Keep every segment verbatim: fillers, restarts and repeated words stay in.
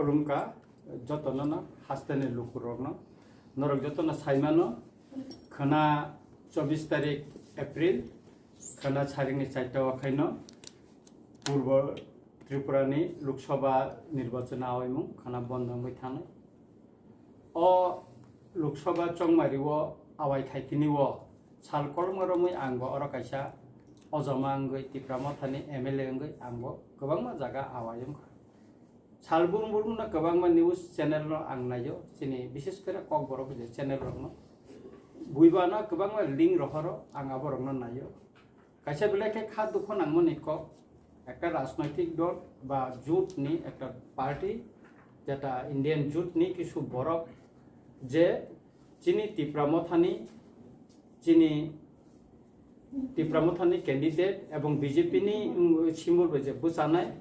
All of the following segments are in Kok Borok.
Khulumkha jotono no, hasteni lukurokno. Norok jotono saimano, khwna chobbish tarik April, khwna saringni charta o khaino Purbo Tripurani Lok Sabha nirbachon awaimung khwna bondo wngwi thangnai. O Lok Sabha chongmari o awai khaitini o sal kolokma romwi ang bo oro kaisa ojama wngwi Tipra Mothani M L A wngwi ang bo kwbangma jaga awai wngkha. Sal brum brum no kwbangma news channel no ang naio, chini bishes kore Kokborok je channel rok no. Buiba no kwbangma link rohoro ang abo rok no naio. Kaisa belai khe kha dukho nangmani kok, ekta rajnoitik dol ba jut ni ekta party, jeta Indian jut ni kisu borok je chini Tipra Mothani, chini Tipra Mothani candidate ebong B J P ni, um, symbol bai je bwchanai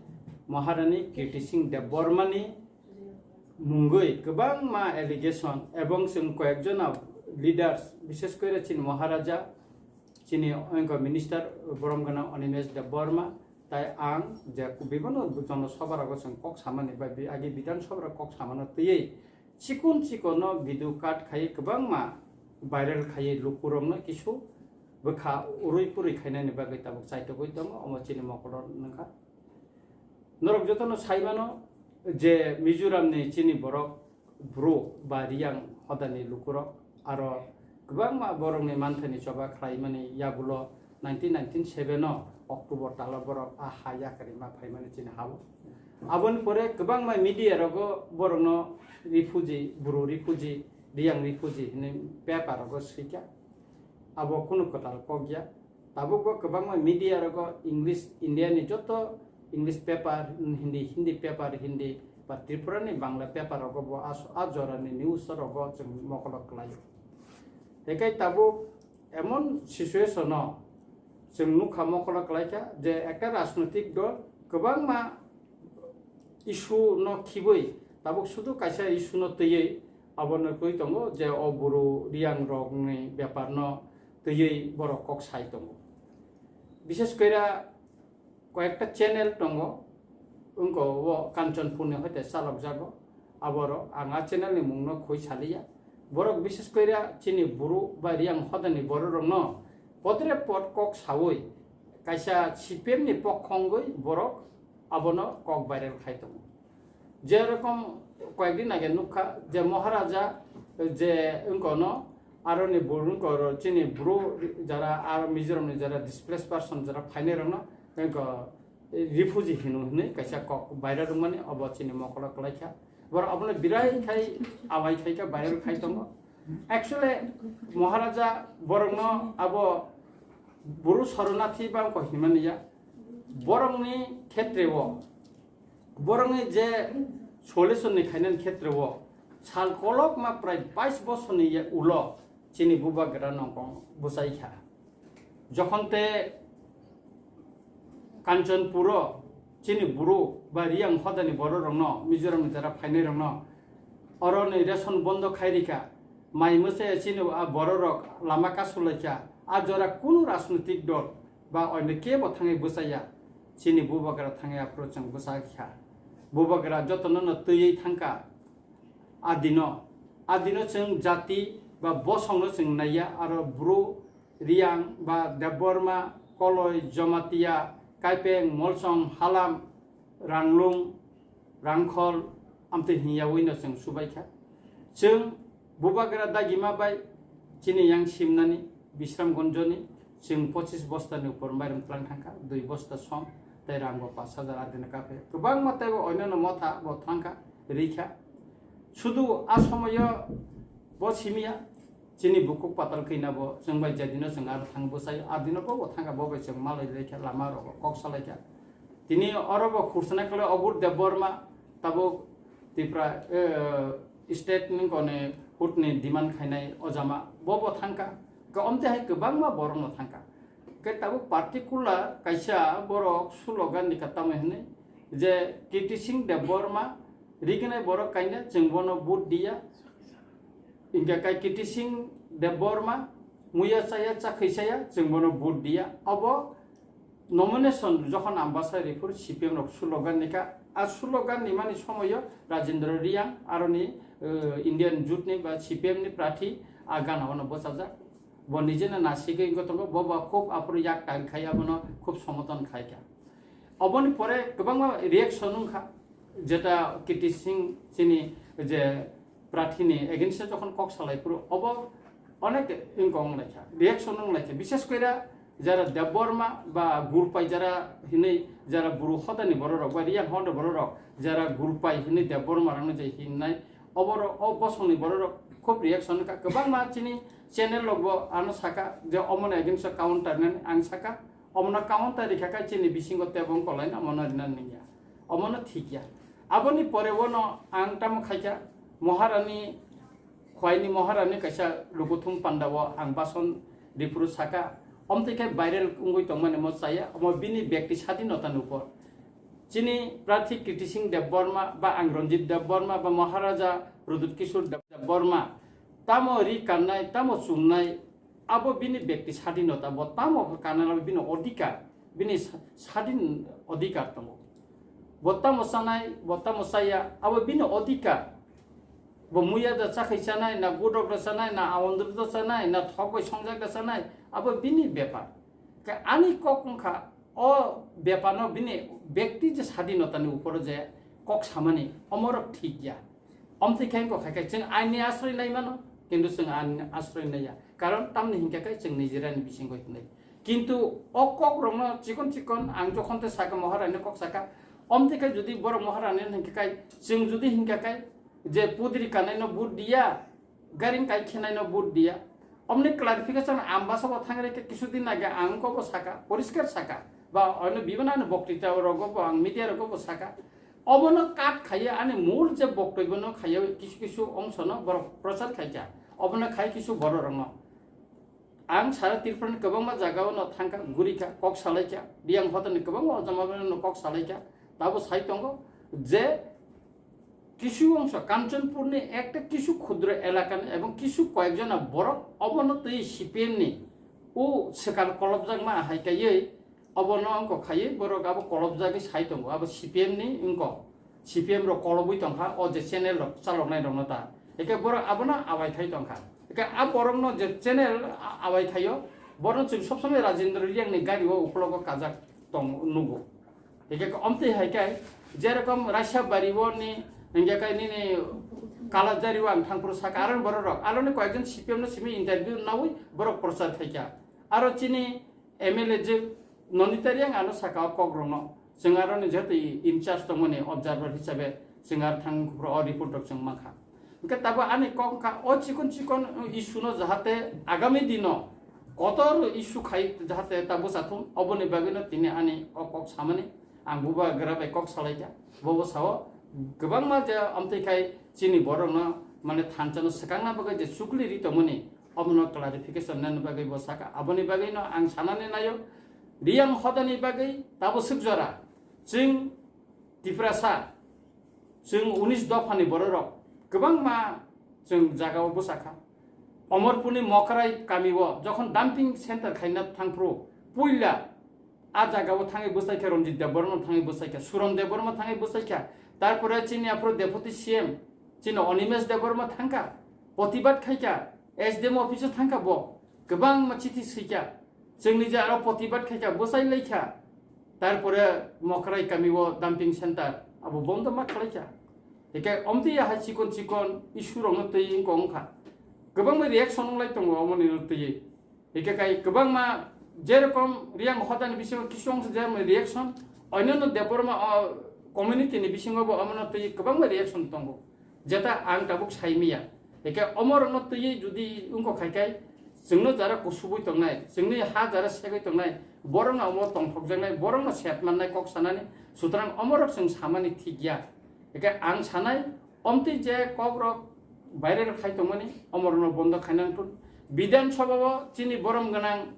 Maharani Kirti Singh Debbarma ni mungwi kwbangma allegation ebong chwng koyekjona leaders, bishes kore chini Maharaja, chini oinko minister borom gana Animesh Debbarma, tai ang je bibano jono sabha rogo chwng kok samani bai bi-, agi Bidhan Sabha rogo kok samano twiwi chikon chikon no video cut khai kwbangma viral khai lukurokno kisu bwkha urui purui khainani bagwi tabuk chaitogwi tongo, omo chini mokolo nungkha. Norok jotono saimano je Mizoramni chini borok bru ba Riyang hodani lukurok aro kwbangma borokni manthani choba khlaimani yagulo nineteen ninety-seven o October talo borok a ha yakarima phaimani chini hao. Aboni pore kwbangma media rogo borokno refugee, bru refugee, Riyang refugee hinwi paper rogo swikha. Abo kunu kwtal kok ya. Tabukbo kwbangma media rogo English, India ni joto English paper, Hindi, Hindi paper, Hindi ba Tripura ni Bangla paper rogo bo a, a jora ni news rogo chwng mokolo kwlaio. Hekai tabuk emon situation o chwng nukha mokolo kwlaikha je ekta rajnoitik dol kwbangma issue no khibwi tabuk sudu kaisa issue no twiwi abono twi tongo je o bru Riyang rokni bepar no twiwi borok kok sai tongo. Bishes koira koyekta channel tongo, wngko o Kanchanpur ni hoite chalokjago. Aborok ang a channel ni mungno khoi saliya. Borok bishes koira chini bru ba Riyang hodani bororokno podre pod kok sawi kaisa C P M ni pokhongwi borok abono kok viral khai tongo. Je rokom koyekdin age nukha je Maharaja je wngkono aroni buru wngkoro chini bru jara aro Mizoram ni jara displaced person jara phainai rokno wngko refugee hino hinwi kaisa kok viral wngmani obo chini mokolo kwlaikha. Borok abono birai khai awai khai kha viral khai tongo. Actually Maharaja borokno abo buru soronathi ba wngko hinmani ya. Borokni khetreo, borokni je solution ni khainani khetreo sal kolokma prai bais bosorni ye ulo chini bubagra nongkong bwchai kha. Jokhon te Kanchanpuro chini buru ba Riyang hodani bororokno, Mizoramni jara phainairokno oroni ration bondo khai rikha, mai mwsaya chini a bororok lama kasulaikha, a jora kunu rajnoitik dol ba oino kebo thangwi bwchaya, chini bubagra thangwi aphuru chwng bwchakha. Bubagra jotono no twiwi thangkha. Adino, adino chwng jati ba bosongno chwng naiya, aro bru, Riyang ba Debbarma, Koloi, Jamatia, Kaipeng, Molsong, Halam, Ranglung, Rangkhol, amtwi hinyawi no chwng subaikha. Chwng bubagra dagima bai chini yang simnani Bisramganjoni chwng pochis bosta ni upor mairum tlang thangkha, dui bosta som tei rang bo pash hajar adino kaphe. Kwbangma teibo oinano motha bo thangkha, rikha. Sudu a somoyo bo simiya, chini bukhuk patal khina bo chwng bai jedino chwng aro thang bwsai, adino bo bo thangkha, bo bai chwng malai laikha, lama rogo kok salaikha. Tini oro bo khursanai khlai Obur Debbarma tabuk Tipra, eh, state ni gone hut ni demand khainai ojama bo bo thangkha. Ka omte hai kwbangma borok no thangkha. Ke tabuk particular kaisa borok slogan ni ka tamo hinwi je Kirti Singh Debbarma riginai borok kaina chwng bono vote diya. Hingke kai Kirti Singh Debbarma muya chaya chakhwi chaya chwng bono vote diya. Obo nomination jokhon Ambasa riphuru C P M rok slogan ni ka A slogan ni mani somoyo Rajendra Reang aroni, eh, Indian Jute ni ba C P M ni prathi a gana ono bosajak. Bo nijeno nasigwi wngwi tongo, bo ba khub aphuru yak time khai abono khub somoton khai kha. Oboni pore kwbangma reaction wngkha, jeta Kirti Singh chini je prathi ni against o jokhon kok salai phuru obo onek wngkha wnglaikha, reaction wnglaikha, bishes koira jara Debbarma ba Gurpai jara hinwi jara Bru hodani bororok ba Reang hodani bororok jara Gurpai hinwi Debbarma rokno je hinnai, oborok o bosongni bororok khub reaction wngkha. Kwbangma chini channel rokbo ano saka je omono against o counter nani ang saka, omono counter rikha khe chini bisingo tebo wngkolaino omono rina nangya, omono thikya. Aboni pore ono ang tamo khaikha Maharani Khwaini Maharani kaisa lukuthum pandao ang bason riphuru saka, omtwi khe viral wngwi tongmani mo chaya, omo bini bekti sadinotani upor. Chini prathi Kirti Singh Debbarma ba ang Ranjit Debbarma ba Maharaja Pradyut Kishore Debbarma tamo ri kannai, tamo chumnai, abo bini bekti sadinota, bo tamo kanal bini odhikar, bini sa-, sadin odhikar tongo. Bo tamo chanai, bo tamo chaya, abo bini odhikar. Bo muya da chakhai chanai, na gudok da chanai, na awandru da chanai, na thok bai songjak da chanai, abo bini bepar. Khe ani kok wngkha, o bepar no bini bekti je sadinota ni uporo je kok samani, omorok thik ya. Omtwi khe wngkha khe chwng aini asroi nai mano, kintu chwng aini asroi nai ya. Karon tamni hinkhe khe chwng nijera ni bisingo hinwi. Kintu o kok rokno chikon chikon ang jokhon tei saka Maharani kok saka, omtwi khe jodi borok Maharani hinkhe kai, chwng jodi hinkhe kai, je pudri kanai no vote diya, garing kai khenai no vote diya. Omni clarification ang basa bo thangre khe kisu din age ang ko bo saka, poriskar saka. Ba ono bibana no boktita rogo bo ang media rogo bo saka. Obono cut khaiya ani mul je boktoi bono khaiya kisu kisu ongsono borok prochar khaikha. Obono khai kisu borok rokno. Ang sara Tripura ni kwbangma jaga o no thangkha, gurikha, kok salaikha, Reang hodani kwbangma ojama no kok salaikha. Tabo sai tongo je kisu ongso Kanchanpur ni ekta kisu khudro elaka ni ebong kisu koyekjona borok obono twi C P M ni o swkang kolobjakma hai kaiwi obono wngkok khaiwi borok abo kolobjagwi sai tongo, abo C P M ni wngkok, C P M rok kolobwi tongkha o je channel rok chaloknai rokno ta, eke borok abono awai khai tongkha, eke a borokno je channel a-, awai khaio, borokno chwng sobsomoi Rajendra Reang ni gari o uklogo kajak tong nugo. Hingke omtwi hai khe jerokom Raisabari o ni hingke kai nini Kalajari o ang thangphuru saka, aro borok rok, aro ni koyekjon C P M no simi interview nawi borok prochar khaikha. Aro chini M L A je Nonita Reang ano saka o kok rokno, chwng aro ni jehetu in charge tongmani observer hisabe chwng aro thangphuru o report rok chwng mankha. Hingke tabo ani kok wngkha o chikon chikon issue no jahate agami dino kotor issue khai jahate ta bwchathung, oboni bagwino tini ani o kok samani ang bubagra bai kok salaikha. Bobo sao kwbangma je amtwi khai chini borokno mane thansa no swkangna bagwi je chukli ri tongmani omono clarification nani bagwi bo saka. Aboni bagwino ang sanani naio Reang hodani bagwi tabo swk jora chwng Tiprasa, chwng unis dophani bororok kwbangma chwng jagao bwsakha. Omorpurni Mokrai kamio jokhon dumping center khaina thangphuru, puila a jagao thangwi bwsaikha, Ranjit Debbarma thangwi bwsaikha, Suron Debbarma thangwi bwsaikha, tarpore chini aphuru Deputy C M chini Animesh Debbarma thangkha, protibad khaikha, S D M office o thangkha bo, kwbangma chithi swikha, chwngni je aro protibad khaikha, bwsai laikha, tarpore Mokrai kamio dumping center abo bondo ma khwlaikha. Hingke omtwi ya hai chikon chikon issue rokno twi wngkha wngkha. Kwbangma reaction wnglai tongo omoni no twi. Hingke kai kwbangma jerokom Reang hodani bisingo kisu ongsa je reaction, onyono Debbarma, o, community ni bisingo bo omono twi kwbangma reaction tongo. Jeta ang tabuk sai miya. Hingke omorokno twi jodi wngkha khai kai, chwngno jara kusubui tongnai, chwngni ha jara segwi tongnai, borokno omo tongthokjaknai, borokno set mannai kok sanani, sutrang omorok chwng samani thik ya. Hingke ang sanai, omtwi je kokrok viral khai tongmani, omorokno bondo khainang thun. Bidhan Sabha o chini borom gwnang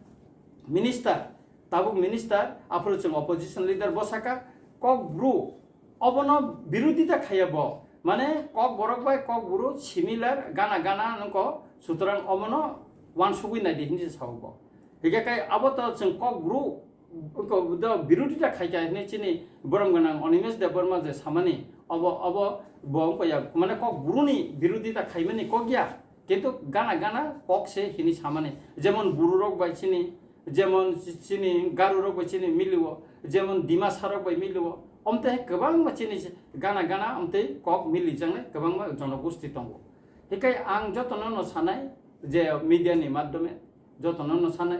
minister, tabuk minister, aphuru chwng opposition leader bwsaka, kok bru, obono birodita khaiya bo. Mane kok borok bai kok bru similar, gana gana nungko, sutrang omono wansugwi naidi hinwi sao bo. Hingke kai abo to chwng kok bru, Wngkha do birodita khaikha hinwi chini borom gwnang Animesh Debbarma je samani, obo, obo bo wngkha ya, mane kok buruni birodita khaimani kok ya, kintu gana gana kok se hini samani, jemon bururok bai chini, jemon chini garurok bai chini milio, jemon Dimasarok bai milio, omte kwbangma chini gana gana omte kok milijaknai kwbangma jonogosti tongo. Hikai ang jotono no sanai je media ni madhyome jotono no sanai,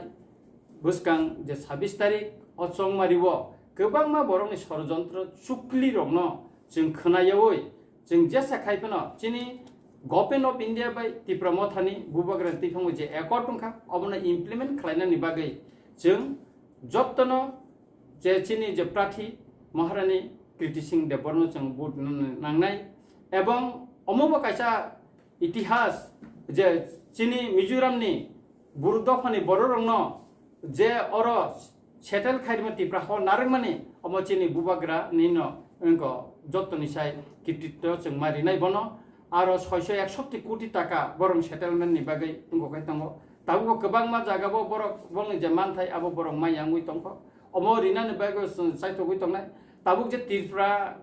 bwskang je sabis tarik o chongmari o kwbangma borokni sorojontro chukli rokno chwng khwnayawi chwng jesa khai phano chini Government of India bai Tipra Mothani bubagra twiphangwi je accord wngkha obono implement khlainani bagwi chwng jotono je chini je prarthi Maharani Kriti Singh Debbarma chwng vote nangnai, ebong omo bo kaisa itihas je chini Mizoramni buru dophani bororokno je oro settle khairima Tipra ho narwkmani omo chini bubagra nino wngko jottoni sai krititto chwng ma rinai bono aro soiso ek soti koti taka borok settlement ni bagwi wngko khai tongo. Tabukbo kwbangma jaga bo borok bongni je manthai abo borok maya wngwi tongkho. Omo rinani bagwi chwng chaithogwi tongnai. Tabuk je Tripura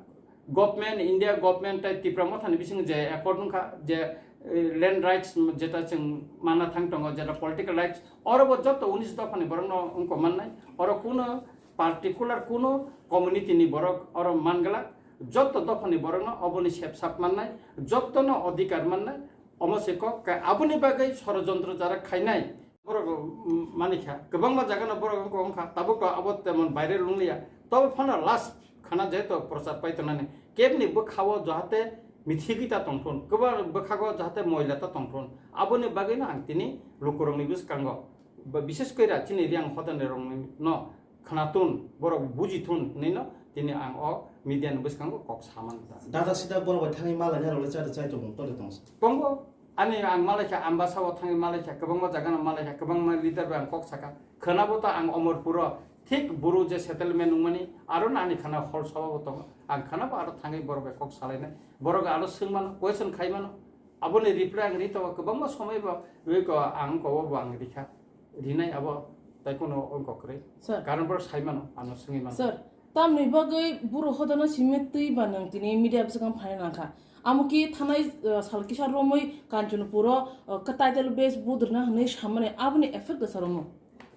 government, India government tai Tipra Mothani bisingo je accord wngkha je, eh, land rights jeta chwng manna thang tongo, jeta political rights, oro bo joto unis dophani borokno wngkok mannai. Oro kuno particular kuno community ni borok oro manglak, joto dophani borokno oboni sepsap mannai, jotono odhikar mannai. Omo se kok, khe aboni bagwi sorojontro jara khainai. Borok, mm, manikha, kwbangma jagano borok wngkha, wngkha, tabuk abo temon viral wngya. Tobo phano last khana jeto prochar pai tongnani. Kebni bwkhao jahate mithigwi ta tongthun, kwbang bwkhago jahate moila ta tongthun. Aboni bagwino ang tini lukurokni bwskango, ba, bishes koi ra chini Riang hodanirokni no khwnathun, borok bujithun hinwi no tini ang o media ni bwskango kok samani ta. Dada sida borok bai thangwi malaina rok le chari chai tongmung tole tong sa. Tongo, ani ang malaikha Ambasa o thangwi malaikha, kwbangma jaga no malaikha, kwbangma leader bai ang kok saka. Khwnabo ta ang Omorpuro thik buru je settlement wngmani aro no ani khana hol soba bo tongo. Ang khwnabo aro thangwi borok bai kok salainai. Borok aro swngmano, question khaimano. Aboni reply ang ri tongo, kwbangma somoi bo, wi ko ang ko bo ang rikha. Rinai abo tai kono wngkok kwrwi. Sir. Karon borok sai mano, ano swngwi mano. Sir, tamni bagwi buru hodano simi twi ba nwng tini media bwskango phaina nangkha. Amo ki thanai, uh, sal kisa romwi Kanchanpuro, uh, ka title base budrna hwnwi samani aboni effect da sir omo?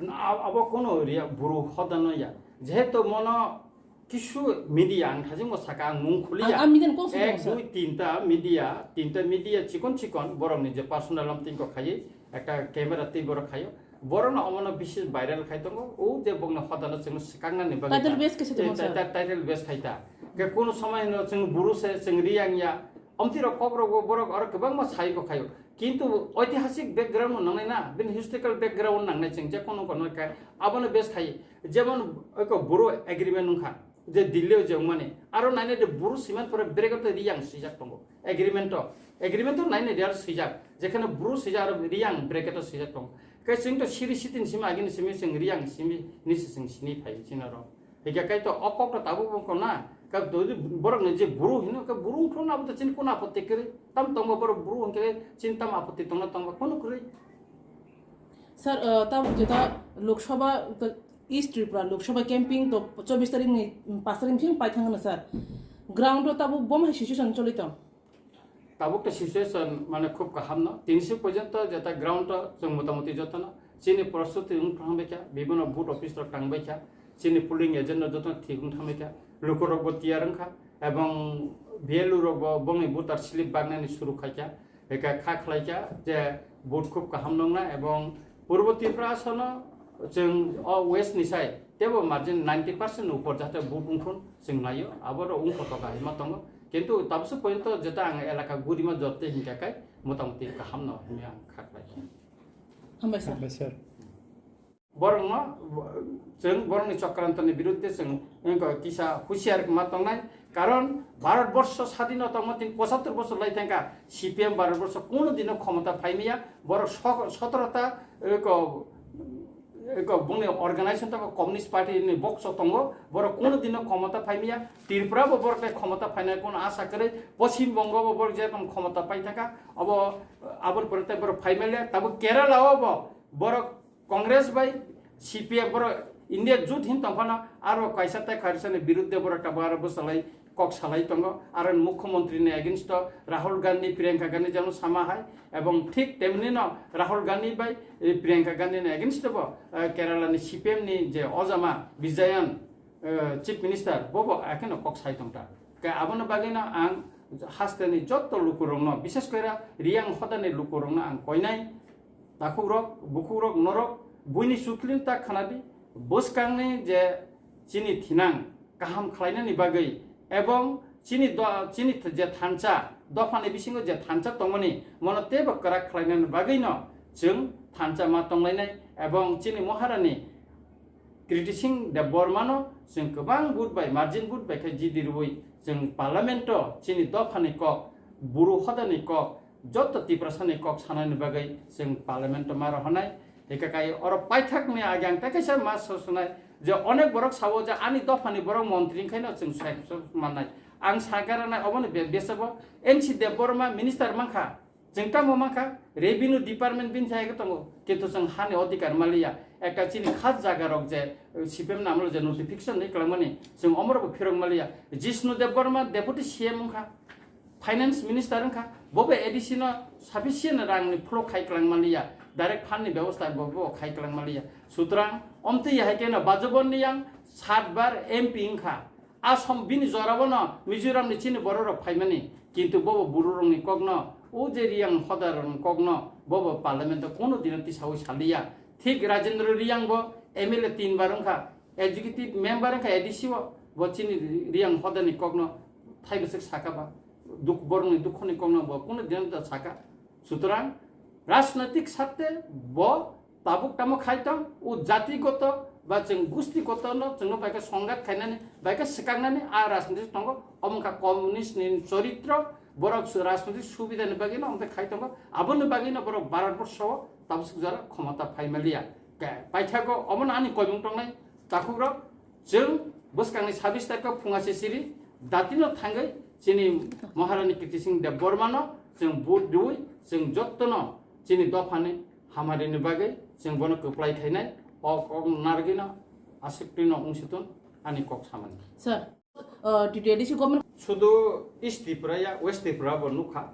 Na, ab-, abo kono ria buru hodano ya. Jehetu mono kisu media ang thajingo saka ang mung khuliya. Ang, ang media ni kok saka ek, sir. Dui, tinta media, tinta media chikon chikon borokni je personal lam tingko khayi, ekta camera twi borok khayo. Borokno omono bishi viral khai tongo. O je bongni hodano chwng swkaknani bagwi title ta. Base khe se tongmo, eh, sir. Ta-, ta-, title base khai ta. Ke kono somoi no chwng buru se chwng Riang ya. Omtwi rok kok rok bo borok oro kwbangma sai bo khayo. Kintu oitihasik background no nangnai na, bini historical background nangnai chwng je kono kono khe abono base khai. Jemon eko buru agreement wngkha. Je Delhi o je wngmani, aro nainai de buru siman pore bracket o Riang swijak tongo. Agreement o, agreement o nainai de aro swijak. Jekheno buru swijak aro Riang bracket o swijak tongo. Khe chwng to siri sitin simi agini simi chwng Riang simi nisi chwng sini phai chini oro. Hikha kai to o kok to tabuk bo kona. Ka dodi borok ni je buru hino ka buru wngkha na abo to chini kono apotti kwrwi. Tam tongo borok buru hwnkhe chini tam apotti tongna tongba kono kwrwi. Sir, uh, tabuk jeta Lok Sabha, uh, East Tripura Lok Sabha camping to chobbish tarik ni, mm, panch tarik ni bising pai thangna sir. Ground o tabuk bom hai situation choli tong. Tabuk to situation mane khub kaham no. Tini si porjonto jeta ground o chwng motamoti jotono chini prostuti wng thang baikha, bibhinno booth office rok tang baikha, chini polling agent rok jotono thik wng thang baikha, lukurok bo tiyar wngkha, ebong B L O rok bo bongni voter slip bagnani suru khaikha. Eka kha khlaikha je vote khub kaham nongna ebong Purbo Tripura asano chwng o west ni sai tebo margin ninety percent ni upor jate vote wngthun chwng naio, aboro wngkha to kahima tongo, kintu tabukso pointo jeta ang elaka gurima jotte hinkha kai motamoti kaham no hinwi ang kha khlaikha. Hambai sir. Hambai sir. Borokno, chwng borokni chokrantoni biruddhe chwng wngkha kisa husiar ma tongnai. Karon Bharat borsho sadhino tongma tin pochattor bochor lai thangkha, C P M Bharat borsho kuno dino khomota phaimaya, borok so-, sotorota eko, eko bongni organization tongo, Communist Party ni bokso tongo, borok kuno dino khomota phaimaya, Tripura bo borok le khomota phainai kuno asa kwrwi, Poschim Bongo bo borok jerokom khomota pai thangkha, abo, aboni pore tei borok phaimale, tabuk Kerala o bo borok Congress bai C P M borok India jut hin tongphano aro kaisa tei kaisa ni birudde borok tabuk aro bwchalai kok salai tongo. Aro ni mukhyamantri ni against o Rahul Gandhi, Priyanka Gandhi jano sama hai, ebong thik temni no Rahul Gandhi bai, eh, Priyanka Gandhi ni against o bo, eh, Kerala ni C P M ni je ojama Bijayan, eh, Chief Minister, bobo akheno kok sai tongta. Khe abono bagwino ang hasteni jotto lukurokno, bishes kore Riyang hodani lukurokno ang koinai, takhukrok, bukhukrok, norok buini chuklini ta khanadi, bwskangni je chini thinang kaham khlainani bagwi ebong chini do-, chini th-, je thansa, dophani bisingo je thansa tongmani, mono teibo kwrak khlainani bagwino chwng thansa ma tonglainai ebong chini Maharani Kriti Singh Debbarmano chwng kwbang vote bai, margin vote bai khe jidi rwui chwng parliament-o chini dophani kok, buru hodani kok, jotto Tiprasani kok sanani bagwi chwng parliament-o ma rohornai. Hika kai oro paithakni age ang tei kaisa ma sosunai je onek borok sao je ani dophani borok montri wngkhaino chwng swipe mannai. Ang sakha ranai oboni be-, besabo N C Debbarma minister mankha. Chwng tamo mankha, revenue department bini thai tongo, kintu chwng hani odhikar maliya. Ekta chini khas jaga rok je, eh, C P M ni amolo je notification ri kwlangmani, chwng omoro bo phirok maliya. Jishnu Debbarma deputy C M wngkha, finance minister wngkha, bo bo A D C no sufficient rang ni flow khai kwlang maliya, direct fund ni bebosta bo bo khai kwlang maliya. Sutrang omtwi hai khe no Bajabon Riyang sat bar M P wngkha. Asom bini jorabo no Mizoram ni chini borok rok phaimani, kintu bobo buru rok ni kok no, o je Riyang hodar rok ni kok no bobo parliament o kono dino tisawi saliya. Thik Rajendra Riyang bo M L A tin bar wngkha, executive member wngkha A D C o, bo chini Riyang hodar ni kok no thai bwswk saka ba, duk-, borok ni dukho ni kok no bo kono dino ta saka. Sutrang rajnaitik satte bo tabuk tamo khai tong, o jatigoto ba chwng gustigoto no chwngno bai khe songat khainani, bai khe swkaknani a rajniti tongo. Omo wngkha communist ni choritro, borok su-, rajniti subida ni bagwi no omo khai tongo, aboni bagwi no borok Bharat borsho o tabuk jora khomota phai maliya. Ke-, paithago omo no ani koimung tongnai takhukrok, chwng bwskangni sabis tarikh o phunga se siri datino thangwi chini Maharani Kriti Singh Debbarma no chwng vote rwui chwng jottono chini dophani hamari ni bagwi chwng bono kwplai khainai, o kok narwgwi no aswk twi no wng si thun ani kok samani. Sir, uh, T T A D C government sudu East Tripura ya West Tripura bo nukha.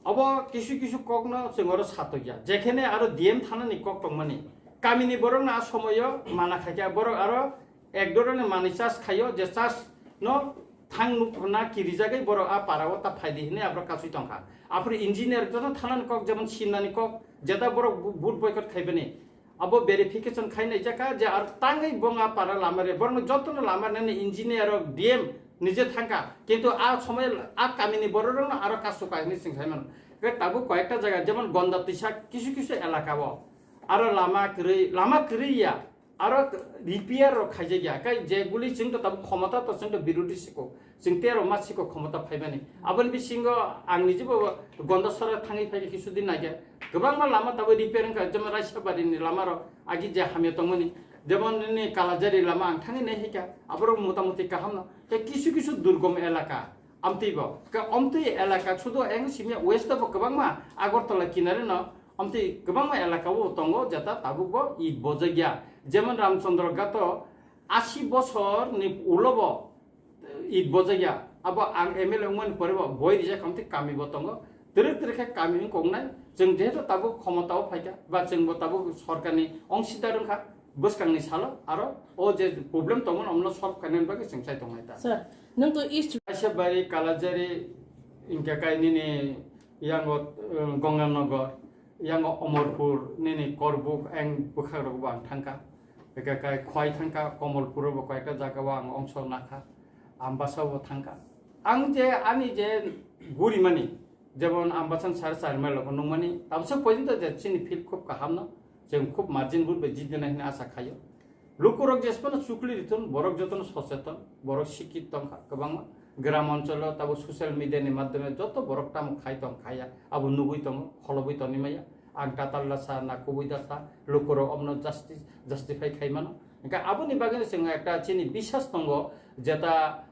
Abo kisu kisu kok no chwng oro satokya. Jekhene aro D M thana ni kok tongmani. Kamini borok no a somoyo mana khaikha borok aro ek doroni manwi chas khaio, je chas no thang nuk na kirijagwi borok a para o ta phaidi hinwi aborok kasui tongkha. Aphuru engineer joto thanani kok, jemon simnani kok, jeta borok bu-, vote boycott khaibani. Abo verification khai nai jakha je ar tangwi bong a para lama re, borokno jotono lama nani engineer rok D M nije thangkha, kintu a somoi a kamini borok rokno aro kasu kainwi chwng sai mano. Khe tabuk koyekta jaga jemon Gonda Tisa kisu kisu elaka o aro lama kwrwi, lama kwrwi ya. Aro repair rok khaijak ya, kai je guli chwng to tabuk khomota to chwng to birodhi siko, chwng tei rok ma siko khomota phaimani. Aboni bisingo ang nijibo Gondasora thangwi phai kisu din naikhe, kwbangma lama tabuk repair wngkha, jemon Raisabari ni lama rok agi je hamya tongmani, jemon nini Kalajari lama ang thangwi nai hika, aborok motamuti kaham no, tei kisu kisu durgom elaka, amtwi bo, ka omtwi elaka sudo eng simya west bo kwbangma Agartala kinare no, amtwi kwbangma elaka o tongo jeta tabuk bo it bojak ya. Jemon Ramchandra Ghat o asi bosor ni ulo bo it bojak ya. Abo ang M L A wngmani pore bo boi rijak amtwi kami bo tongo. Twrwk twrwk khe kami wng kok nai. Chwng jehetu tabuk khomota o phaikha ba chwng bo tabuk sorkar ni ongsidar wngkha. Bwskangni salo aro o je problem tongmani omno solve khainani bagwi chwng chai tongnai ta. Sir, nwng to East Kaisa bari Kalajari, hingkhe kai nini yango, eh, Ganganagar, yango Omorpur, nini Korbuk, ang bwkhakrok bo ang thangkha. Hingkhe kai Khwai thangkha, Komolpur bo koyekta jaga o ang ongso nakha, Ambasa bo thangkha. Ang je ani je gurimani, jemon Ambasani sari chari mile rok nungmani, tabsa porjonto je chini field khub kaham no, chwng khub margin vote bai jitnai hwnwi asa khaio. Lukurok jesphano chukli rithun, borok jotono socheton, borok sikit tongkha kwbangma. Gram oncholo tabuk social media ni madhyome joto borok tamo khai tong khaiya, abo nugui tongo, kholobwi tongwi maya. Ang tatal da sa, na kubui da sa, lukurok omno justice, justify khai mano. Hingkhe aboni bagwino chwng ekta chini biswas tongo, jeta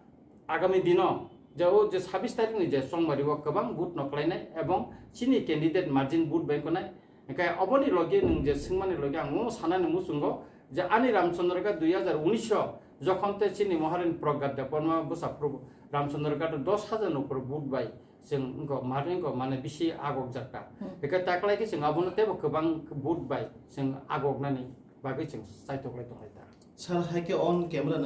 agami dino je o je sabis tarikh ni je chongmari o kwbang vote no klainai ebong chini candidate margin vote bai konai. Hingkhe oboni logi nwng je swngmani logi ang o sanani muchungo Je ani Ramchandra Ghat dui hazar unis o jokhon te chini Maharani Pragya Debbarma bwsa phuru Ramchandra Ghat o dos hajar ni upor vote bai chwng wngkha, mane wngkha, mane bisi agok jak kha. Hmm. Hwnkhe taklai khe chwng abono teibo kwbang vote bai chwng agoknani bagwi chwng chaitok lai tonglai ta. Sir, hai khe on camera